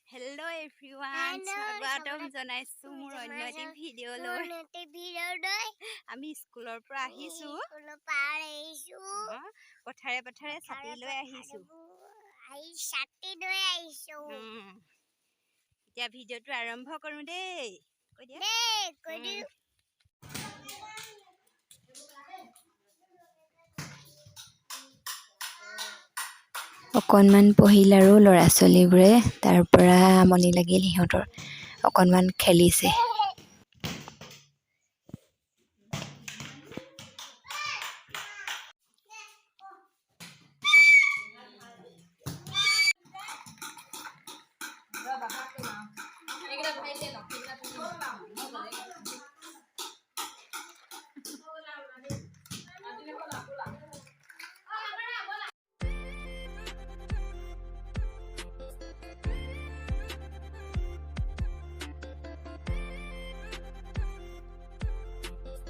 Hello' everyone, স্বাগতম জনাইছোঁ মোৰ অন্য এটি ভিডিঅ'লৈ। আমি স্কুলৰ পৰা আহিছোঁ, পথাৰে পথাৰে ছাতি লৈ আহিছোঁ। এতিয়া ভিডিঅ'টো আৰম্ভ কৰোঁ দেই, কৈ দিয়া। অকণমান পঢ়িল আৰু ল'ৰা ছোৱালীবোৰে, তাৰ পৰা আমনি লাগিল সিহঁতৰ, অকণমান খেলিছে।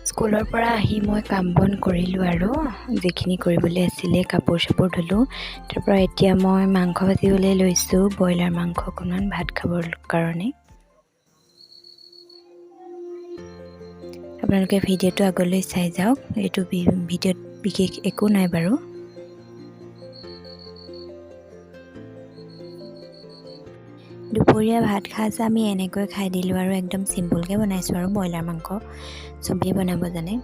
স্কুলৰ পৰা আহি মই কাম বন কৰিলোঁ আৰু যিখিনি কৰিবলৈ আছিলে, কাপোৰ চাপোৰ ধুলোঁ। তাৰপৰা এতিয়া মই মাংস ভাজিবলৈ লৈছোঁ, ব্ৰইলাৰ মাংস অকণমান ভাত খাবৰ কাৰণে। আপোনালোকে ভিডিঅ'টো আগলৈ চাই যাওক। এইটো ভিডিঅ'ত বিশেষ একো নাই বাৰু। দুপৰীয়া ভাত সাজ আমি এনেকৈ খাই দিলোঁ আৰু একদম চিম্পুলকৈ বনাইছোঁ আৰু ব্ৰইলাৰ মাংস চবেই বনাব জানে,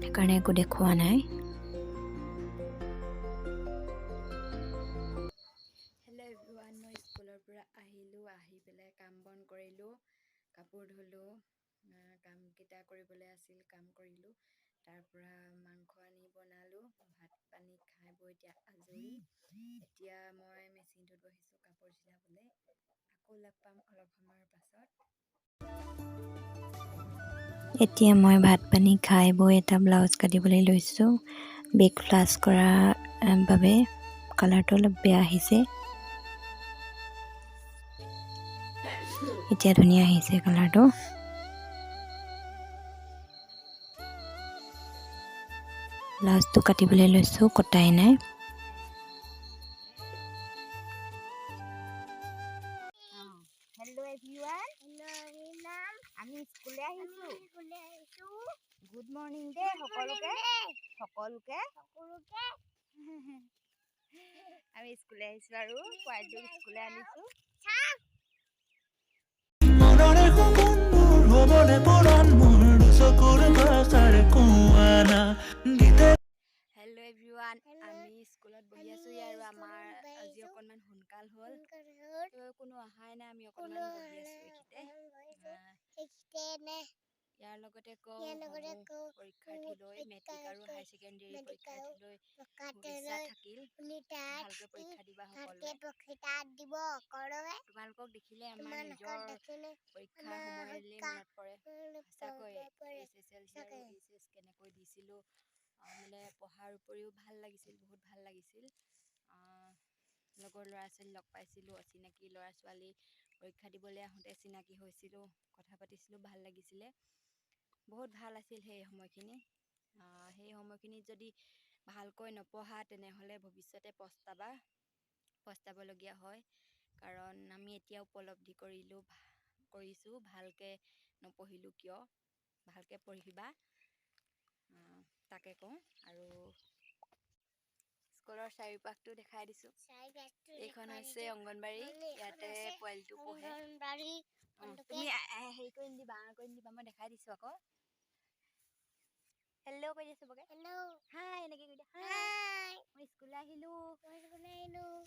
সেইকাৰণে একো দেখুওৱা নাই। হেল্ল' এভৰিৱান, মই স্কুলৰ পৰা আহিলোঁ, আহি পেলাই কাম বন কৰিলোঁ, কাপোৰ ধুলোঁ, কামকেইটা কৰিবলৈ আছিল কাম কৰিলোঁ। তাৰপৰা মাংস আনি বনালোঁ, ভাত পানী খাই বৈ এতিয়া আজৰি। এতিয়া মই মেচিনটোত বহিছোঁ কাপোৰ চিলাবলৈ। আকৌ লগ পাম অলপ সময়ৰ পাছত। এতিয়া মই ভাত পানী খাই বৈ এটা ব্লাউজ কাটিবলৈ লৈছোঁ। বেক ফ্লাছ কৰাৰ বাবে কালাৰটো অলপ বেয়া আহিছে, এতিয়া ধুনীয়া আহিছে কালাৰটো। ব্লাউজটো কাটিবলৈ লৈছোঁ, কটাই নাই। হেল্ল' এভৰিৱান, আমি স্কুললৈ আহিছোঁ। গুড মৰ্ণিং দেই সকলোকে, সকলোকে। আমি স্কুললৈ আহিছোঁ আৰু পোৱালিটোক স্কুললৈ আনিছোঁ। মনৰে সপোন মোৰ হ'বনে পৰাণ মোৰ দুচকুৰ ভাষাৰে কোৱা না গীতে। হেল্ল' এভৰিৱান, আমি স্কুলত বহি আছোঁ আৰু আমাৰ আজি অকণমান সোনকাল হ'ল, তো কোনো অহাই নাই, আমি অকণমান বহি আছোঁ এইখিতে। ইয়াৰ লগতে কওঁ, সমূহ পৰীক্ষাৰ্থীলৈ, মেট্ৰিক আৰু হায়াৰ ছেকেণ্ডেৰী পৰীক্ষাৰ্থীলৈ শুভেচ্ছা থাকিল। ভালকৈ পৰীক্ষা দিবা সকলোৱে। তোমালোকক দেখিলে আমাৰ নিজৰ পৰীক্ষাৰ সময়লৈ মনত পৰে। সঁচাকৈ এইচএছএলচি আৰু এইচএছ কেনেকৈ দিছিলোঁ, মানে পঢ়াৰ উপৰিও ভাল লাগিছিল, বহুত ভাল লাগিছিল। লগৰ ল'ৰা ছোৱালী লগ পাইছিলোঁ, অচিনাকি ল'ৰা ছোৱালী পৰীক্ষা দিবলৈ আহোঁতে চিনাকি হৈছিলোঁ, কথা পাতিছিলোঁ, ভাল লাগিছিলে, বহুত ভাল আছিল সেই সময়খিনি। সেই সময়খিনিত যদি ভালকৈ নপঢ়া তেনেহ'লে ভৱিষ্যতে পস্তাবা, পস্তাবলগীয়া হয়। কাৰণ আমি এতিয়া উপলব্ধি কৰিলোঁ, কৰিছোঁ, ভালকৈ নপঢ়িলোঁ কিয়। ভালকৈ পঢ়িবা, তাকে কওঁ। আৰু স্কুলৰ চাৰিওপাশটো দেখাই দিছোঁ। এইখন হৈছে অংগনবাড়ী, ইয়াতে পোৱালিটো পঢ়ে। তুমি হেৰি কৰি নিদিবা, আঁৰ কৰি নিদিবা, মই দেখাই দিছোঁ আকৌ। হেল্ল' কৈ দিয়া চবকে, হাই এনেকৈ কৈ দিয়া, হাই, মই স্কুললৈ আহিলোঁ,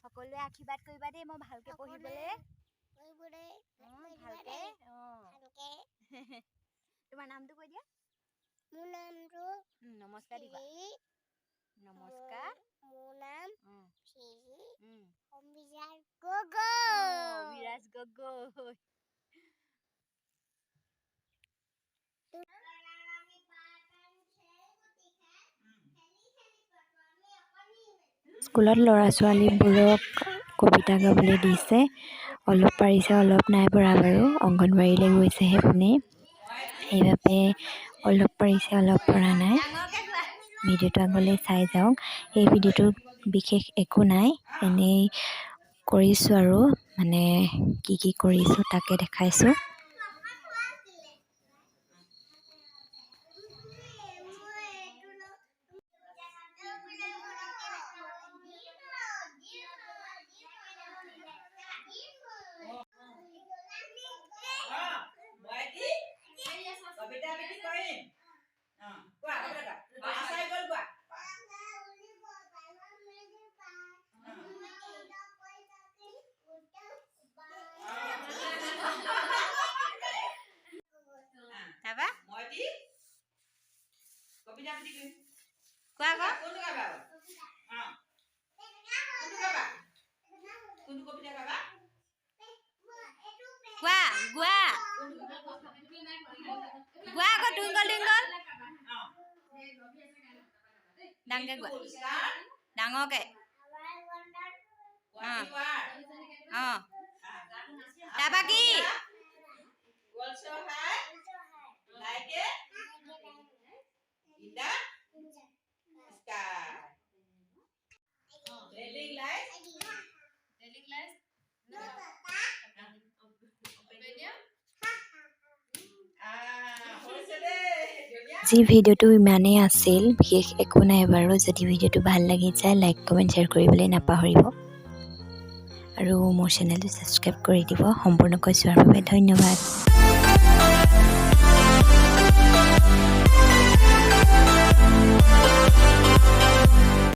সকলোৱে আশীৰ্বাদ কৰিবা দেই মই ভালকৈ পঢ়িবলৈ, ভালকৈ। অঁ, তোমাৰ নামটো কৈ দিয়া। মোৰ নামটো নমস্কাৰ দিবা, নমস্কাৰ। মোৰ নাম অভিৰাজ গগৈ। অভিৰাজ গগৈ। স্কুলত ল'ৰা ছোৱালীবোৰক কবিতা গাবলৈ দিছে, অলপ পাৰিছে, অলপ নাই পৰা বাৰু। অংগনবাড়ীলৈ গৈছেহে পোনেই, সেইবাবে অলপ পাৰিছে, অলপ পৰা নাই। ভিডিঅ'টো আগলৈ চাই যাওক। এই ভিডিঅ'টোত বিশেষ একো নাই, এনেই। কৰিছোঁ আৰু মানে কি কি কৰিছোঁ তাকে দেখাইছোঁ। কবিতা আবৃত্তি কৰিম। অ, কোৱা, কবিতা কোৱা। আচাই গ'ল, কোৱা। তাৰপা মইটি কবিতা আবৃত্তি কৰিম। কোৱা আকৌ। কোনটো গাবা? অ, কোনটো গাবা? কোনটো কবিতা গাবা? কোৱা, গোৱা, গোৱা আকৌ, টুইংকল টুইংকল। ডাঙৰকে গোৱা, ডাঙৰকে। অঁ, তাৰপা কি? Also high like a in the sky. Telling lies. Telling lies. Ah, হৈছে দেই, ধুনীয়া। আজি ভিডিঅ'টো ইমানেই আছিল, বিশেষ একো নাই বাৰু। যদি ভিডিঅ'টো ভাল লাগি যায়, লাইক, কমেণ্ট, শ্বেয়াৰ কৰিবলৈ নাপাহৰিব আৰু মোৰ চেনেলটো ছাবস্ক্ৰাইব কৰি দিব। সম্পূৰ্ণকৈ চোৱাৰ বাবে ধন্যবাদ।